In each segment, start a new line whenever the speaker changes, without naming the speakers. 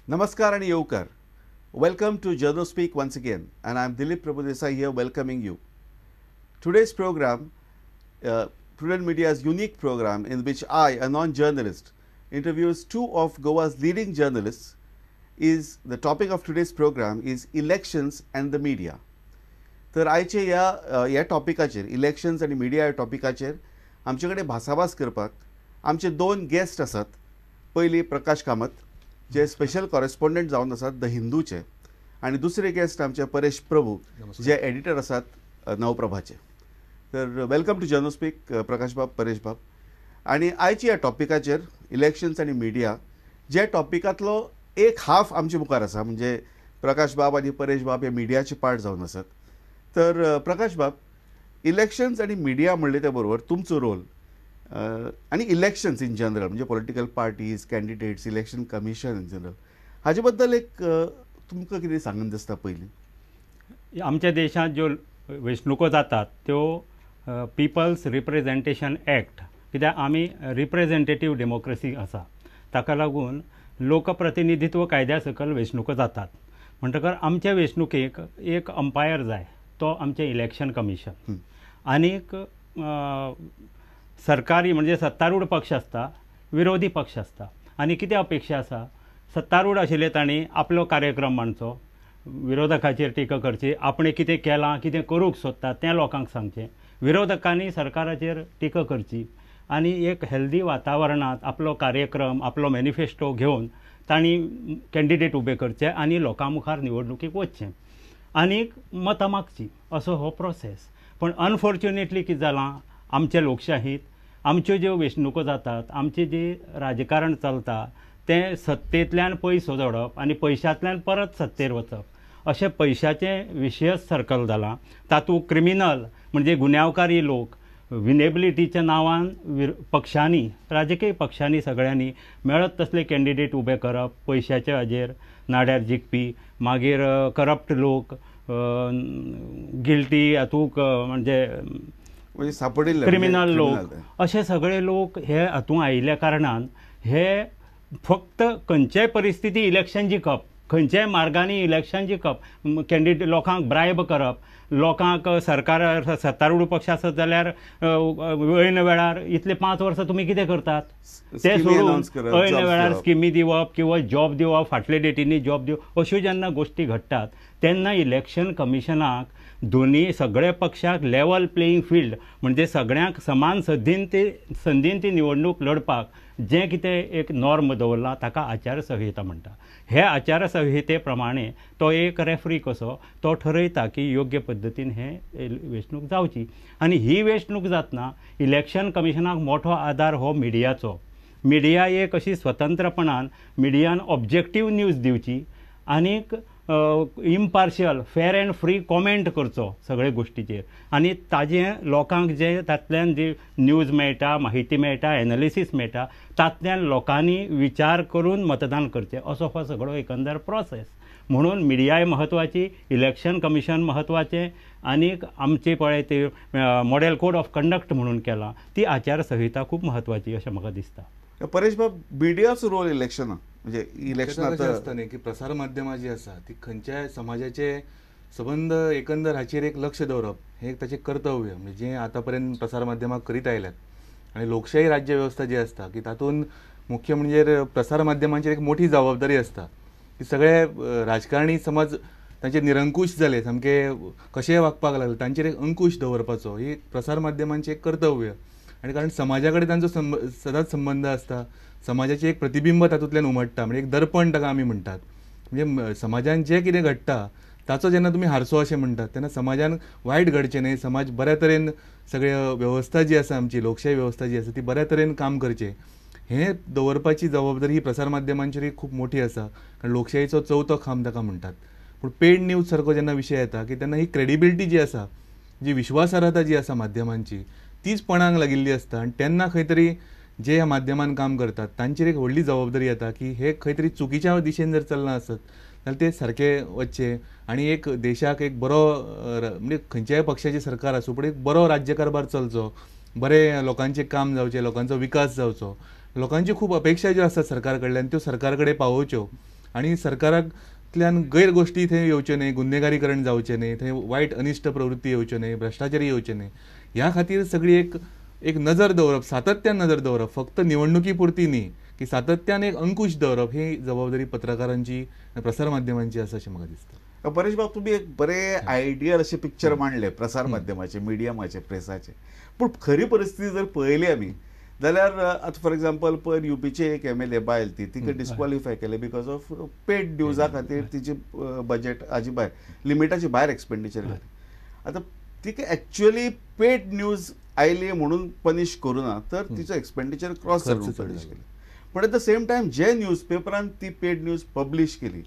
Namaskar and Yevkar. Welcome to Journo Speak once again, and I am Dilip Prabhudesai here welcoming you. Today's program, Prudent Media's unique program in which I, a non-journalist, interviews two of Goa's leading journalists, is the topic of today's program is elections and the media. तर आयचे ह्या ह्या टॉपिकाचेर, elections आनी media ह्या टॉपिकाचेर आमचे कडेन भासाभास करपाक आमचे दोन गेस्ट आसात. पयली प्रकाश कामत, जे स्पेशल कॉरेस्पॉन्डंट जावन आसात the हिंदूचे, आनी दुसरे गेस्ट आमचे परेश प्रभू, जे एडिटर आसात नवप्रभाचे. तर welcome to जर्नो स्पीक प्रकाश बाब, परेश बाब. आनी आयच्या ह्या टॉपिकाचेर इलेक्शन्स आनी मिडिया, जे टॉपिकांतलो एक हाफ आमचे मुखार आसा, म्हणजे प्रकाश बाब आनी परेश बाब हे मिडियाचे पार्ट जावन आसात. तर प्रकाश बाब, इलेक्शन्स आनी मिडिया म्हणले त्या बरोबर तुमचो रोल आनी इलेक्शन्स इन जनरल, म्हणजे political parties, candidates, election commission in general, हाजे बद्दल एक तुमकां कितें सांगन दिसता? पयलीं
आमच्या देशांत ज्यो वेंचणुको जातात त्यो पिपल्स रिप्रेजेंटेशन एक्ट, कित्याक आमी रिप्रेजेंटेटीव डेमोक्रेसी आसा, ताका लागून लोकप्रतिनिधित्व कायद्या सकयल वेंचणुको जातात. म्हणटकर आमच्या वेंचणुकेक एक अंपायर जाय, तो आमचें इलेक्शन कमिशन. आनीक सरकारी म्हणजे सत्तारूढ पक्ष आसता, विरोधी पक्ष आसता, आनी कितें अपेक्षा आसा, सत्तारूढ आशिल्ले तांणी आपलो कार्यक्रम मांडचो, विरोधकाचेर टिका करची, आपणें कितें केलां, कितें करूंक सोदता तें लोकांक सांगचें, विरोधकांनी सरकाराचेर टिका करची, आनी एक हेल्दी वातावरणांत आपलो कार्यक्रम, आपलो मॅनिफेस्टो घेवन तांणी कॅन्डिडेट उबे करचे आनी लोकां मुखार निवडणुकीक वचचें आनीक मतां मागचीं, असो हो प्रोसेस. पूण अनफॉर्च्युनेटली कितें जालां, आमच्या लोकशाहींत आमच्यो ज्यो वेंचणुको जातात, आमचें जें राजकारण चलता तें सत्तेंतल्यान पयसो जोडप आनी पयशांतल्यान परत सत्तेर वचप, अशें पयशाचें विशयच सर्कल जालां. तातूंत क्रिमिनल म्हणजे गुन्यांवकारी लोक विनेबिलिटीच्या नांवान पक्षांनी, राजकीय पक्षांनी सगळ्यांनी मेळत तसले कॅन्डिडेट उबे करप, पयशाच्या हाजेर नाड्यार जिखपी, मागीर करप्ट लोक, गिल्टी हातूंत म्हणजे
सापडिल्ले
क्रिमिनल लोक, अशे सगळे लोक हे हातूंत आयिल्ल्या कारणान हे फक्त खंयच्याय परिस्थिती इलेक्शन जिखप, खंयच्याय मार्गांनी इलेक्शन जिखप, कॅन्डिडेट लोकांक ब्रायब करप, लोकांक सरकार सत्तारूढ पक्ष आसत जाल्यार ऐन वेळार इतले 5 वर्सां तुमी कितें करतात ते सोडून ऐन वेळार स्किमी दिवप किंवा जॉब दिवप, फाटले डेटींनी जॉब दिवप, अश्यो जेन्ना गोश्टी घडटात तेन्ना इलेक्शन कमिशनाक दोनी सगळे पक्षाक लेवल प्लेईंग फिल्ड म्हणजे सगळ्यांक समान संदीन ती निवडणूक लढपाक जें कितें एक नॉर्म दवरलां ताका आचारसंहिता म्हणटा. हे आचारसंहिते प्रमाणे तो एक रेफ्री कसो तो ठरयता की योग्य पद्दतीन हे वेंचणूक जावची. आनी ही वेंचणूक जातना इलेक्शन कमिशनाक मोठो आदार हो मिडियाचो. मिडिया एक अशी स्वतंत्रपणान मिडियान ऑब्जेक्टीव न्यूज दिवची आनीक impartial, fair and free comment करचो सगळे गोश्टीचेर, आनी ताजें लोकांक जें तातल्यान जी न्यूज मेळटा, माहिती मेळटा, एनालिसीस मेळटा, तातल्यान लोकांनी विचार करून मतदान करचें, असो हो सगळो एकंदर प्रोसेस. म्हणून मिडियाय म्हत्वाची, इलेक्शन कमिशन म्हत्वाचें, आनीक आमची पळय ती मॉडेल कोड ऑफ कंडक्ट म्हणून केलां ती आचारसंहिता खूब म्हत्वाची अशें म्हाका दिसता.
परेश बाब, मिडियाचो रोल इलेक्शनाक म्हणजे इलेक्शनाक
आसता न्ही की प्रसार माध्यमां जी आसा ती खंयच्याय समाजाचे सबंद एकंदर हाचेर एक लक्ष दवरप हें एक ताचें कर्तव्य, म्हणजे जें आतां पर्यंत प्रसार माध्यमां करीत आयल्यात. आनी लोकशाही राज्य वेवस्था जी आसता की तातूंत मुख्य म्हणजे प्रसार माध्यमांचेर एक मोठी जबाबदारी आसता की सगळे राजकारणी समज तांचे निरंकुश जाले, सामके कशेय वागपाक लागले, तांचेर एक अंकुश दवरपाचो ही प्रसार माध्यमांचें एक कर्तव्य. आनी कारण समाजा कडेन तांचो सदांच संबंद आसता, समाजाचें एक प्रतिबिंब तातूंतल्यान उमट्टा, म्हणजे एक दर्पण ताका आमी म्हणटात. म्हणजे समाजान जें कितें घडटा ताचो जेन्ना तुमी हारसो अशें म्हणटात तेन्ना समाजान वायट घडचें न्हय, समाज बऱ्या तरेन सगळे वेवस्था जी आसा आमची लोकशाही वेवस्था जी आसा ती बऱ्या तरेन काम करचें हें दवरपाची जबाबदारी ही प्रसार माध्यमांचेर खूब मोठी आसा, कारण लोकशाहीचो चवथो खांब ताका म्हणटात. पूण पेड न्यूज सारको जेन्ना विशय येता की तेन्ना ही क्रेडिबिलिटी जी आसा, जी विश्वासार्हता जी आसा माध्यमांची, तीच पणाक लागिल्ली आसता. आनी तेन्ना खंय तरी जे ह्या माध्यमान काम करतात तांचेर एक व्हडली जबाबदारी येता की हे खंय तरी चुकीच्या दिशेन जर चल्लां आसत जाल्यार ते सारके वचचे आनी एक देशाक एक बरो म्हणजे खंयच्याय पक्षाचें सरकार आसूं पूण एक बरो राज्यकारभार चलचो, बरें लोकांचें काम जावचें, लोकांचो विकास जावचो, लोकांची खूब अपेक्षा ज्यो आसतात सरकार कडल्यान त्यो सरकार कडेन पावोवच्यो. आनी सरकारांतल्यान गैर गोश्टी थंय येवच्यो न्हय, गुन्हेगारीकरण जावचें न्हय, थंय वायट अनिश्ट प्रवृत्ती येवच्यो न्हय, भ्रश्टाचारी येवचे न्हय, ह्या खातीर सगळी एक एक नजर दवरप, सातत्यान नजर दवरप, फक्त निवडणुकी पुरती न्ही की सातत्यान एक अंकुश दवरप ही जबाबदारी पत्रकारांची प्रसार माध्यमांची आसा अशें म्हाका दिसता.
परेश बाब, तुमी एक बरें आयडियल अशें पिक्चर मांडलें प्रसार माध्यमाचें, मिडियमाचें, प्रेसाचें, पूण खरी परिस्थिती जर पळयली आमी जाल्यार आतां फॉर एग्जाम्पल पयर युपीचे एक MLA बायल ती तिका डिस्क्वॉलिफाय केले because of paid न्यूजा खातीर तिची बजेट हाजी भायर लिमिटाची भायर एक्सपेंडिचर जालें. आतां तिका एक्चुअली पेड न्यूज आयली म्हणून पनिश करूं ना तर तिचो एक्सपेंडिचर क्रॉस जालो पनिश केलें. पण एट the same time जे न्यूज पेपरान ती पेड न्यूज पब्लिश केली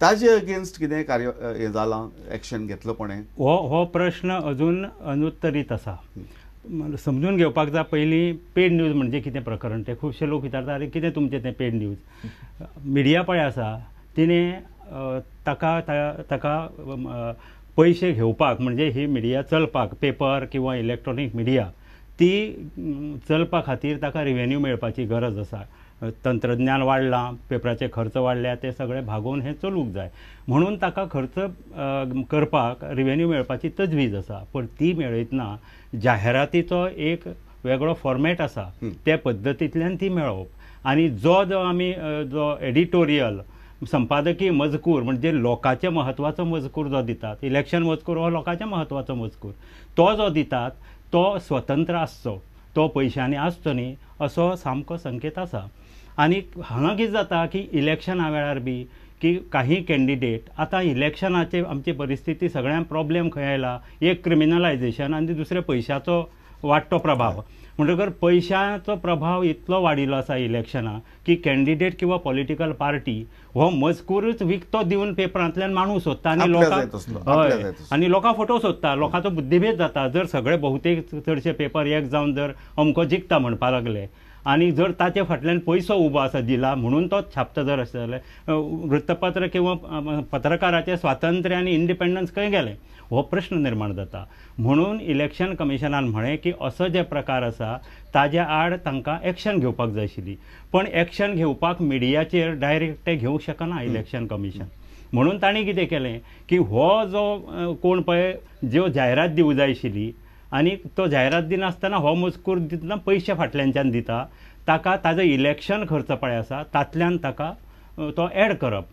ताजे अगेन्स्ट कितें कार्य हें जालां, एक्शन घेतलो कोणें?
हो प्रश्न अजून अनुत्तरीत आसा. समजून घेवपाक जाय पयलीं पेड न्यूज म्हणजे कितें प्रकरण तें. खुबशे लोक विचारता अरे कितें तुमचें तें पेड न्यूज. मिडिया पळय आसा तिणें ताका ताका पयशे घेवपाक म्हणजे ही मिडिया चलपाक पेपर किंवा इलेक्ट्रॉनीक मिडिया ती चलपा खातीर ताका रिवेन्यू मेळपाची गरज आसा. तंत्रज्ञान वाडलां, पेपराचे खर्च वाडल्या, ते सगळे भागोवन हें चलूंक जाय म्हणून ताका खर्च करपाक रिवेन्यू मेळपाची तजवीज आसा. पण ती मेळयतना जाहिरातीचो एक वेगळो फॉर्मेट आसा, ते पद्दतींतल्यान ती मेळोवप आनी जो जो आमी जो एडिटोरियल संपादकीय मजकूर म्हणजे लोकांचे म्हत्वाचो मजकूर जो दितात, इलेक्शन मजकूर हो लोकांचे म्हत्वाचो मजकूर, तो जो दितात तो स्वतंत्र आसचो, तो पयशांनी आसचो न्ही असो सामको संकेत आसा. आनी हांगा कितें जाता की इलेक्शना वेळार बी की काही कॅन्डिडेट आतां इलेक्शनाचे आमची परिस्थिती सगळ्यांक प्रॉब्लेम खंय आयला, एक क्रिमिनलायजेशन आनी दुसरें पयशाचो वाडटो प्रभाव. म्हणटकर पयशांचो प्रभाव इतलो वाडिल्लो आसा इलेक्शनाक की कॅन्डिडेट किंवा पॉलिटिकल पार्टी हो मजकूरच विकतो दिवन पेपरांतल्यान माणूस सोदता आनी लोकांक हय आनी लोकां फोटो सोदता, लोकांचो बुद्धिभेद जाता. जर सगळे बहुतेक चडशे पेपर एक जावन जर अमको जिखता म्हणपा लागले आनी जर ताचे फाटल्यान पयसो उबो आसा दिला म्हणून तो छापता जर आसता जाल्यार वृत्तपत्र किंवा पत्रकाराचें स्वातंत्र्य आनी इंडिपेंडन्स खंय गेलें हो प्रश्न निर्माण जाता. म्हणून इलेक्शन कमिशनान म्हळें की असो जे प्रकार आसा ताज्या आड तांकां एक्शन घेवपाक जाय आशिल्ली, पण एक्शन घेवपाक मिडियाचेर डायरेक्ट ते घेवंक शकना इलेक्शन कमिशन. म्हणून तांणी कितें केलें की हो जो कोण पळय ज्यो जायरात दिवंक जाय आशिल्ली आनी तो जायरात दिनासतना हो मजकूर दितना पयशे फाटल्यानच्यान दिता ताका ताजो इलेक्शन खर्च पळय आसा तातल्यान ताका तो एड करप.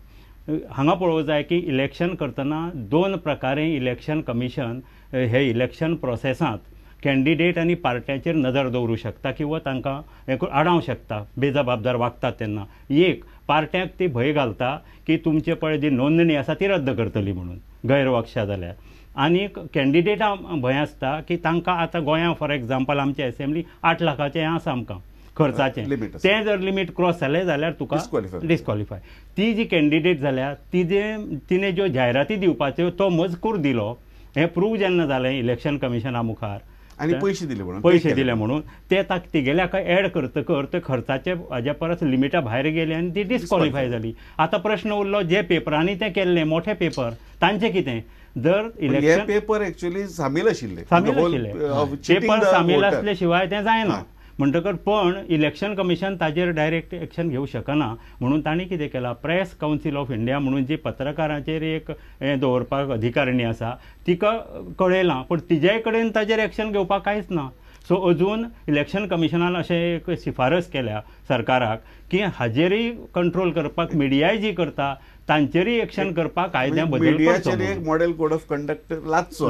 हांगा पळोवंक जाय की इलेक्शन करतना दोन प्रकारे इलेक्शन कमिशन हे इलेक्शन प्रोसेसांत कॅन्डिडेट आनी पार्ट्यांचेर नदर दवरूं शकता किंवा तांकां हें आडावंक शकता बेजबाबदार वागतात तेन्ना. एक पार्ट्यांक ती भंय घालता की तुमचे पळय जी नोंदणी आसा ती रद्द करतली म्हणून गैरवागशा जाल्यार, आनी कॅन्डिडेटां भंय आसता की तांकां आतां गोंयांत फॉर एग्जाम्पल आमची एसेंब्ली 8 लाखाचें हें आसा आमकां खर्चाचें, तें जर लिमीट क्रॉस जालें जाल्यार तुका डिस्क्वॉलिफाय. ती जी कॅन्डिडेट जाल्या तिजे तिणें ज्यो जायराती दिवपाच्यो तो मजकूर दिलो हें प्रूव जेन्ना जालें इलेक्शन कमिशना मुखार
आनी पयशे दिले म्हणून
पयशे दिले म्हणून ते तिगेल्या एड करतकर ते खर्चाचे हाज्या परस लिमिटा भायर गेले आनी ती डिस्क्वॉलिफाय जाली. आतां प्रश्न उरलो जे पेपरांनी तें केल्लें मोठे पेपर तांचें कितें? जर इलेक्शन
पेपर एक्चुअली सामील आशिल्ले,
पेपर सामील आसले शिवाय तें जायना म्हणटकर पण इलेक्शन कमिशन ताजेर डायरेक्ट एक्शन घेवंक शकना म्हणून तांणी कितें केलां, प्रेस कावन्सील ऑफ इंडिया म्हणून जी पत्रकारांचेर एक हें दवरपाक अधिकारिणी आसा तिका कळयलां, पूण तिज्याय कडेन ताजेर एक्शन घेवपाक कांयच ना. सो अजून इलेक्शन कमिशनान अशें एक शिफारस केल्या सरकाराक की हाजेरय कंट्रोल करपाक मिडियाय जी करता तांचेरय एक्शन करपाक कायद्या बदल
मिडियाचेर एक मॉडेल कोड ऑफ कंडक्ट लागचो.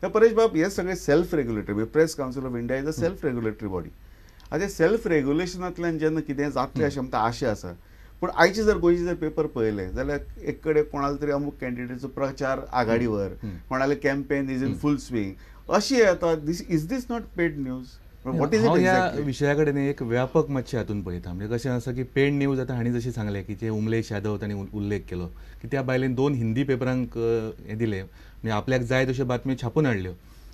परेश बाब, हे सगळे self regulatory, press council of India is a self regulatory body. आतां सेल्फ रेग्युलेशनांतल्यान जेन्ना कितें जातलें अशें म्हणटा आशा आसा, पूण आयचे जर गोंयचे जर पेपर पळयले जाल्यार एक कडेन कोणाले तरी अमूक कॅन्डिडेटचो प्रचार आघाडीवर, कोणाले campaign is in full swing अशी येता. This is this not paid news? What is it?
ह्या विशया कडेन एक व्यापक मातशें हातून पळयता. म्हणजे कशें आसा की पेड न्यूज आतां हांणी जशें सांगलें की जे उमलेश यादव तांणी उल्लेख केलो की त्या बायलेन 2 हिंदी पेपरांक हें दिलें, म्हणजे आपल्याक जाय तश्यो बातम्यो छापून हाडल्यो.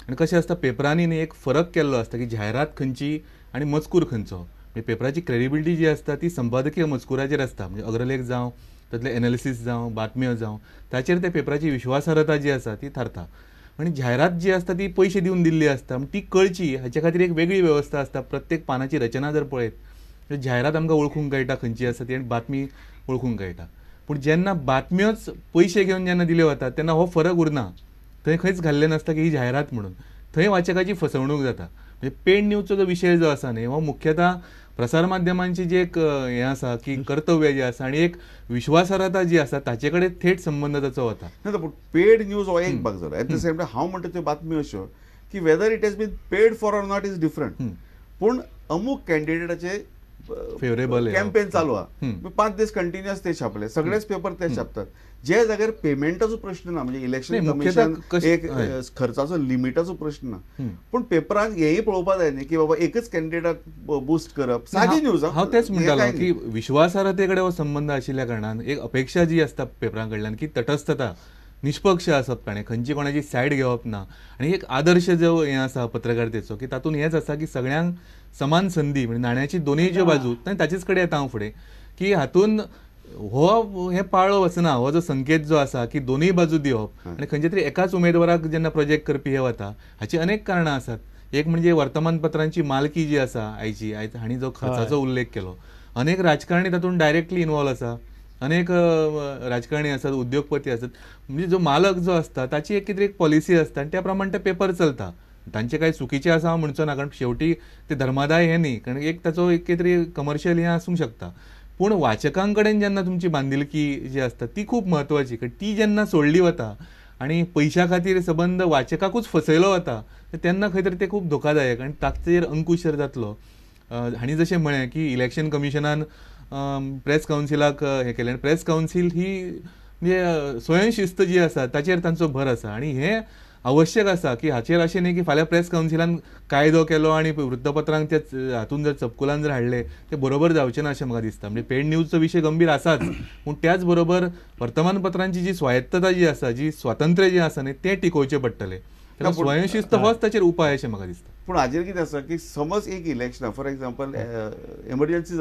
आनी कशें आसता पेपरांनी न्ही एक फरक केल्लो आसता की जायरात खंयची आनी मजकूर खंयचो. म्हणजे पेपराची क्रेडिबिलिटी जी आसता ती संपादकीय मजकुराचेर आसता, म्हणजे अग्रलेख जावं, तातले एनालिसीस जावं, बातम्यो जावं, ताचेर त्या पेपराची विश्वासार्हता जी आसा ती थारता. आनी जायरात जी आसता ती पयशे दिवन दिल्ली आसता, ती कळची हाचे खातीर एक वेगळी वेवस्था आसता. प्रत्येक पानाची रचना जर पळयत जायरात आमकां वळखूंक कळटा खंयची आसा ती आनी बातमी वळखूंक कळटा. पूण जेन्ना बातम्योच पयशे घेवन जेन्ना दिल्यो वतात तेन्ना हो फरक उरना, थंय खंयच घाल्लें नासता की ही जायरात म्हणून, थंय वाचकाची फसवणूक जाता. म्हणजे पेड न्यूजचो जो विशय जो आसा न्ही हो मुख्यतः प्रसार माध्यमांची जी एक हें आसा की कर्तव्य जें आसा आनी एक विश्वासार्हता जी आसा ताचे कडेन थेट संबंद ताचो वता.
ना पूण पेड न्यूज हो एक भाग जालो. एट the same time हांव म्हणटा त्यो बातम्यो अश्यो की whether it has been paid for or not is different, पूण अमूक कॅन्डिडेटाचे
फेवरेबल
कॅम्पेन चालू आहा, 5 दीस कंटिन्युअस ते छापले, सगळेच पेपर ते छापतात, जे जाग्यार पेमेंटाचो प्रश्न ना, म्हणजे इलेक्शन कमिशन एक खर्चाचो लिमिटाचो प्रश्न ना, पूण पेपरान हेंय पळोवपाक जाय न्ही की बाबा एकच कॅन्डिडेटाक बुस्ट करप. सादी न्यूज.
हांव तेच म्हणटालो की विश्वासार्हते कडेन हो संबंद आशिल्ल्या कारणान एक अपेक्षा जी आसता पेपरां कडल्यान की तटस्थता, निष्पक्ष आसप, ताणें खंयची कोणाची सायड घेवप ना, आनी एक आदर्श जो हें आसा पत्रकारितेचो की तातूंत हेंच आसा की सगळ्यांक समान संदी, म्हणजे नाण्याची दोनूय ज्यो बाजू ताचेच कडेन येता हांव फुडें की हातूंत हो हें पाळो वचना, हो जो संकेत जो आसा की दोनूय बाजू दिवप आनी खंयच्या तरी एकाच उमेदवाराक जेन्ना प्रोजेक्ट करपी हे वता, हाची अनेक कारणां आसात. एक म्हणजे वर्तमानपत्रांची मालकी जी आसा आयची, आयज हांणी जो खर्चाचो उल्लेख केलो, अनेक राजकारणी तातूंत डायरेक्टली इनवॉल्व आसा, अनेक राजकारणी आसात, उद्योगपती आसात, म्हणजे जो मालक जो आसता ताची एक कितें एक पॉलिसी आसता आनी त्या प्रमाणे ते पेपर चलता. तांचे कांय चुकीचें आसा हांव म्हणचो ना, कारण शेवटी ते धर्मादाय हें न्ही, कारण एक ताचो एक कितें तरी कमर्शियल हें आसूंक शकता. पूण वाचकां कडेन जेन्ना तुमची बांदिलकी जी आसता ती खूब म्हत्वाची, कारण ती जेन्ना सोडली वता आनी पयशां खातीर सबंद वाचकाकूच फसयलो वता तेन्ना खंय तरी तें खूब धोकादायक आनी ताचेर अंकुश जर जातलो. हांणी जशें म्हळें की इलेक्शन कमिशनान प्रेस कावन्सिलाक हें केलें आनी प्रेस कावन्सील ही म्हणजे स्वयंशिस्त जी आसा ताचेर तांचो भर आसा आनी हें आवश्यक आसा की हाचेर अशें न्ही की फाल्यां प्रेस कावन्सिलान कायदो केलो आनी वृत्तपत्रांक ते हातून जर चपकुलान जर हाडले ते बरोबर जावचें ना अशें म्हाका दिसता. म्हणजे पेड न्यूजचो विशय गंभीर आसाच, पूण त्याच बरोबर वर्तमानपत्रांची जी स्वायत्तता जी आसा, जी स्वातंत्र्य जें आसा न्ही तें टिकोवचें पडटलें. स्वयंशिस्त होच ताचेर उपाय अशें म्हाका दिसता.
पूण हाजेर कितें आसा की समज एक इलेक्शन, फॉर एग्जाम्पल एमर्जन्सी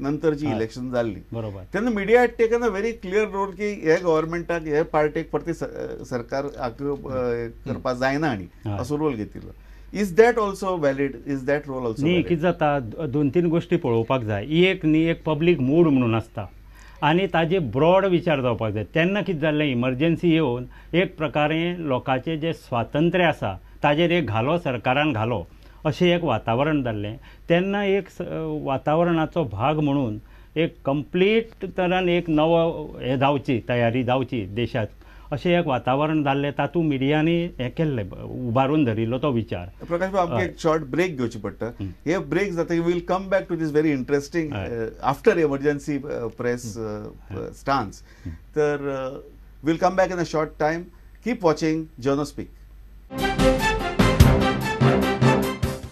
नंतर जी इलेक्शन जाल्ली
बरोबर,
तेन्ना media had taken a very clear role की हे गव्हर्मेंटाक हे पार्टीक परती सरकार करपाक जायना आनी असो रोल घेतिल्लो. Is that also valid? Is that role also?
न्ही, कितें जाता, 2-3 गोश्टी पळोवपाक जाय. एक न्ही एक पब्लीक मूड म्हणून आसता आनी ताजे ब्रॉड विचार जावपाक जाय. तेन्ना कितें जाल्लें, इमर्जन्सी येवन एक प्रकारे लोकांचें जें स्वातंत्र्य आसा ताजेर एक घालो सरकारान घालो अशें एक वातावरण जाल्लें. तेन्ना एक वातावरणाचो भाग म्हणून एक कंप्लीट तरान एक नवो हें जावची तयारी जावची देशांत अशें एक वातावरण जाल्लें, तातूंत मिडियांनी हें केल्लें, उबारून धरिल्लो तो विचार.
प्रकाश बाब, आमकां एक शॉर्ट ब्रेक घेवची पडटा. हे ब्रेक जाता we'll come back to this very interesting after emergency press stance. तर we'll come back in a short time. Keep watching Journo Speak.